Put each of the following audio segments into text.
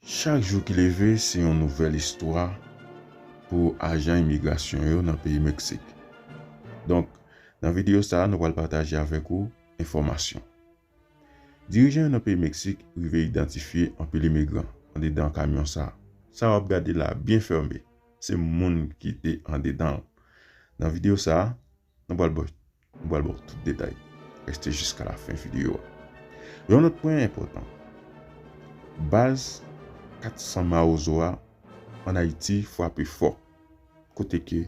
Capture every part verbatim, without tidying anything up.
Chak jou ki leve, se yon nouvèl istwa pou ajan imigrasyon yo nan peyi Meksik. Donk, nan videyo sa a, nou pral pataje avèk ou enfòmasyon. Dirijan yo nan peyi Meksik rive idantifye anpil imigran andedan kamyon sa a. Sa w ap gade la a byen fèmen, se moun ki te andedan l. Nan videyo sa a, nou pral ba, nou pral ba w tout detay. Reste jiska lafen videyo a. Yon lòt pwen enpòtan. Baz kat san Mawozo a ann Ayiti frape fò, kote ke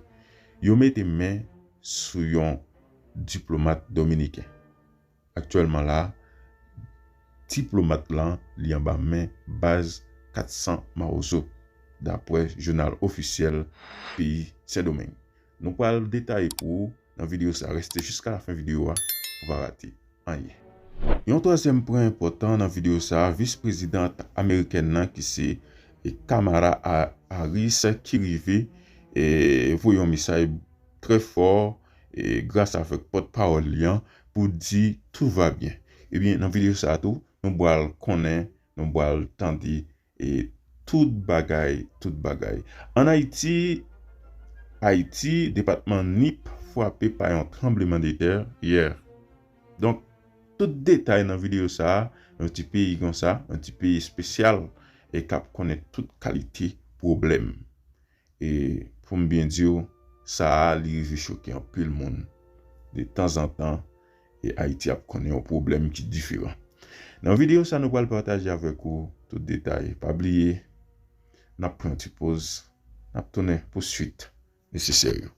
yo mete men sou yon diplomat dominiken. Aktyèlman la, diplomat lan, li anba men baz kat san Mawozo, dapre jounal ofisyèl peyi Sendomeng. Nou pral detaye pou ou nan videyo sa. Reste jiska lafen videyo a pou pa rate anyen. Yon twazyèm pwen enpòtan nan videyo sa, vis prezidant amerikèn nan ki se, e, Kamala A-, Harris ki rive, e, voye yon mesaj trè fò, e, gras avèk pòtpawòl li an pou di tout va byen. Ebyen, nan videyo sa tou, nou pral konnen, nou pral tande, e, tout bagay, tout bagay. Ann Ayiti, Ayiti, depatman Nip frape pa yon tranblemanntè yè. Donk, tout detay nan videyo sa a, yon ti peyi konsa, yon ti peyi espesyal, e k ap konnen tout kalite pwoblèm. E pou m byen di w, sa a, li rive choke anpil moun. De tanzantan, e Ayiti ap konnen yon pwoblèm ki diferan. Nan videyo sa, nou pral pataje avèk ou tout detay. Pa bliye, n ap pran yon ti poz, n ap tounen pou swit nesesè yo.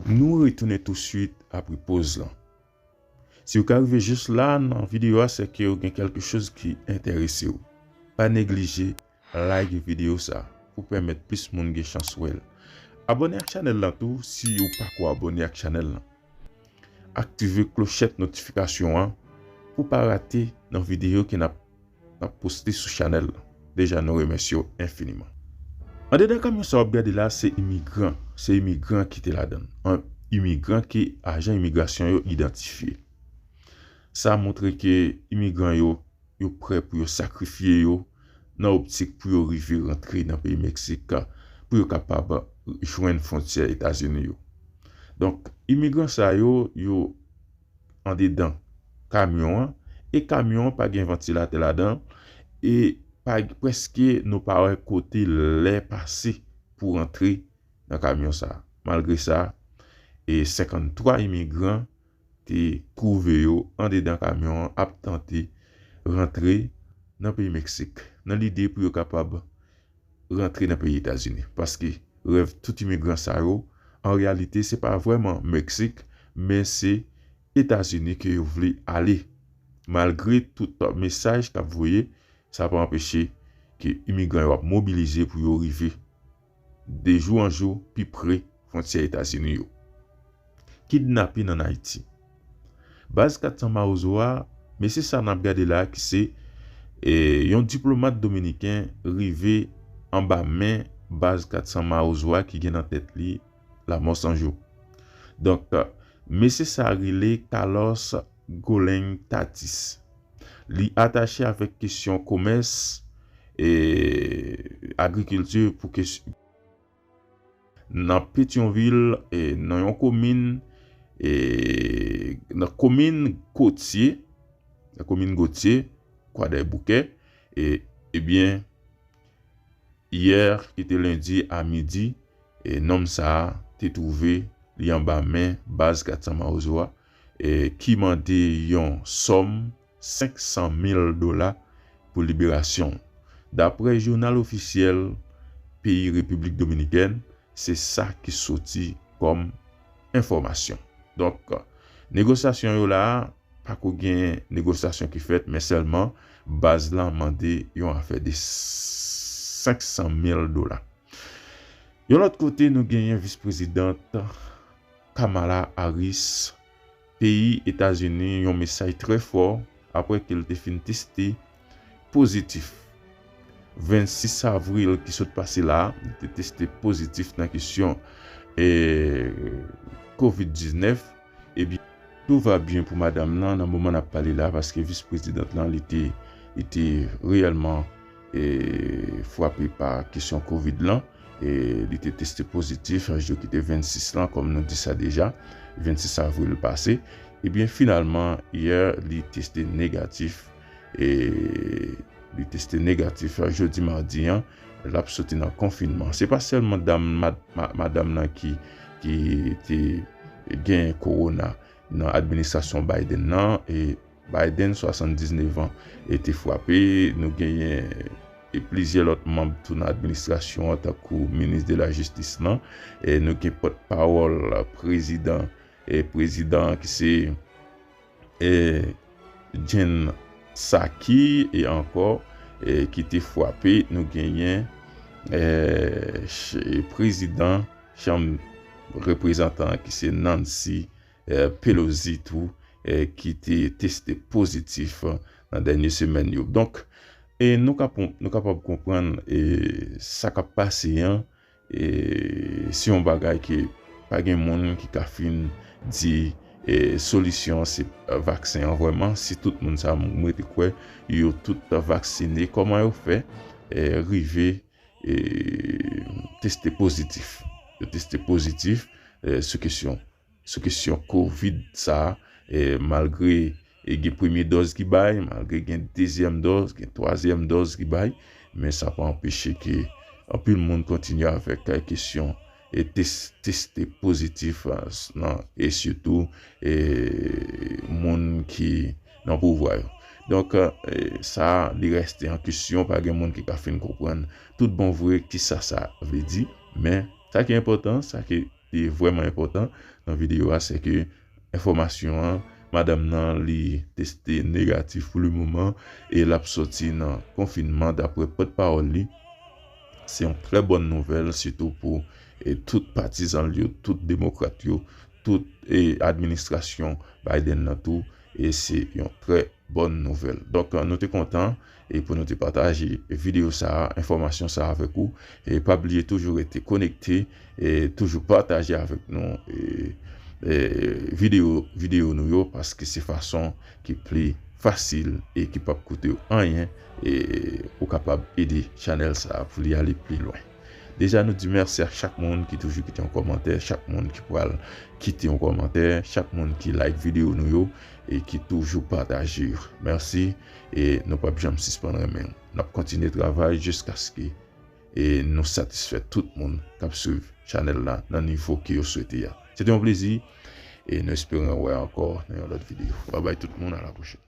Nou retounen touswit apre poz lan. Si w ka rive jis la nan videyo a, se ke w gen kèlke choz ki enterese w. Pa neglije like videyo sa pou pèmèt plis moun gen chans wè l. Abòne ak chanèl lan tou si w pako abòne ak chanèl lan. Aktive klochèt notifikasyon an pou pa rate nan videyo ke n ap, n ap poste sou chanèl lan. Deja, nou remèsye w enfiniman. Andedan kamyon sa w ap gade la, se imigran. Se imigran ki te ladan l. An, imigran ke ajan imigrasyon yo idantifye. Sa montre ke imigran yo, yo prè pou yo sakrifye yo nan optik pou yo rive rantre nan peyi Meksik, pou yo kapab jwenn fwontyè Etazini yo. Donk, imigran sa yo, yo andedan kamyon an, e kamyon an pa gen vantilatè ladan l, e pa, prèske nou pa wè kote lè pase pou rantre nan kamyon sa a. Malgre sa, e senkanntwa imigran te twouve yo andedan kamyon an ap tante rantre nan peyi Meksik, nan lide pou yo kapab rantre nan peyi Etazini. Paske rèv tout imigran sa yo, an reyalite, se pa vrèman Meksik, men se Etazini ke yo vle ale. Malgre tout mesaj k ap voye, sa pa anpeche ke imigran yo ap mobilize pou yo rive de jou an jou pi pre fwontyè Etazini yo. Kidnapin ann Ayiti. Baz kat san Mawozo a, mesye sa n ap gade la ki se, e, yon diplomat dominiken rive anba men baz kat san Mawozo a ki gen nan tèt li Lanmò San Jou. Donk, mesye sa rele Carlos Golein Tatis. Li atache avèk kesyon komès e agrikilti pou kes-, nan Petyonvil, e nan yon komin, e nan komin Gotye, nan komin Gotye, Kwadèboukè, e, ebyen, yè ki te lendi a midi, e nonm sa a te twouve li anba men baz kat san Mawozo a, e ki mande yon sòm senk san mil dola pou liberasyon l. Dapre jounal ofisyèl peyi Repiblik Dominikèn, se sa ki soti kòm enfòmasyon. Donk, negosyasyon yo la a, pako gen negosyasyon ki fèt, men sèlman baz lan mande yon afè de senk san mil dola. Yon lòt kote, nou genyen vis prezidant Kamala Harris, peyi Etazini yon mesaj trè fò apre ke l te fin teste pozitif. vennsis avril ki sot pase la, li te teste pozitif nan kesyon, e, kovid diznèf. Ebyen, tout va byen pou madanm nan nan moman n ap pale la, paske vis prezidant lan, li te, li te reyèlman, e, frape pa kesyon kovid lan. E, li te teste pozitif, jou ki te vennsis lan, kòm nou di sa deja, vennsis avril pase. Ebyen, finalman, yè, li teste negatif. E, li teste negatif, jodi madi an, l ap soti nan konfinman. Se pa sèlman dam, mad-, ma-, madanm nan ki, ki te gen kowona nan administrasyon Biden nan, e Biden, swasanndiznèf an, e te frape. Nou genyen, e, plizyè lòt manm tou nan administrasyon an, tankou minis de la jistis lan. E nou gen pòtpawòl prezidan, e prezidan ki se, e, Jen Psaki, e ankò, e ki te frape. Nou genyen, e, ch-, e prezidan chanm reprezantan ki se Nancy, e, Pelosi tou, e, ki te teste pozitif nan dènye semèn yo. Donk, e nou kap-, nou kapab konprann, e, sa k ap pase an, e, se yon bagay ke pa gen moun ki ka fin di, e, solisyon an se, e, vaksen an vrèman. Si tout moun sa, m rete kwè yo tout vaksine, kòman yo fè, e, rive, e, teste pozitif? Yo teste pozitif, e, sou kesyon sou kesyon kovid sa, e, malgre, e, gen premye dòz ki bay, malgre gen dezyèm dòz, gen twazyèm dòz ki bay, men sa pa anpeche ke anpil moun kontinye avèk, e, kesyon, e, tes-, teste pozitif, e, s-, nan, e sitou, e, moun ki nan pouvwa yo. Donk, e, sa, li reste an kesyon, pa gen moun ki ka fin konprann tout bon vre kisa sa vle di, men sa ki enpòtan, sa ki li vrèman enpòtan nan videyo a, se ke enfòmasyon an, madanm nan, li teste negatif pou le moman e l ap sòti nan konfinman, daprè pòtpawòl li. Se yon trè bòn nouvèl, sitou pou, e, tout patizan l yo, tout demokrat yo, tout, e, administrasyon Biden nan tou, e se yon trè bòn nouvèl. Donk, nou te kontan e pou nou te pataje videyo sa a, enfòmasyon sa a avèk ou. E pa bliye toujou rete konekte e toujou pataje avèk nou, e, e videyo, videyo nou yo, paske se fason ki pli fasil e ki p ap koute w anyen, e ou kapab ede chanèl sa a pou li ale pi lwen. Deja, nou di mèsi a chak moun ki toujou kite yon kòmantè, chak moun ki pral kite yon kòmantè, chak moun ki like videyo nou yo e ki toujou pataje yo. Mèsi, e nou p ap janm sispann renmen w. N ap kontinye travay jiskaske, e nou satisfè tout moun k ap swiv chanèl la nan nivo ke yo swete a. Se te yon plezi, e nou espere wè ankò nan yon lòt videyo. Babay tout moun, a la pwochèn.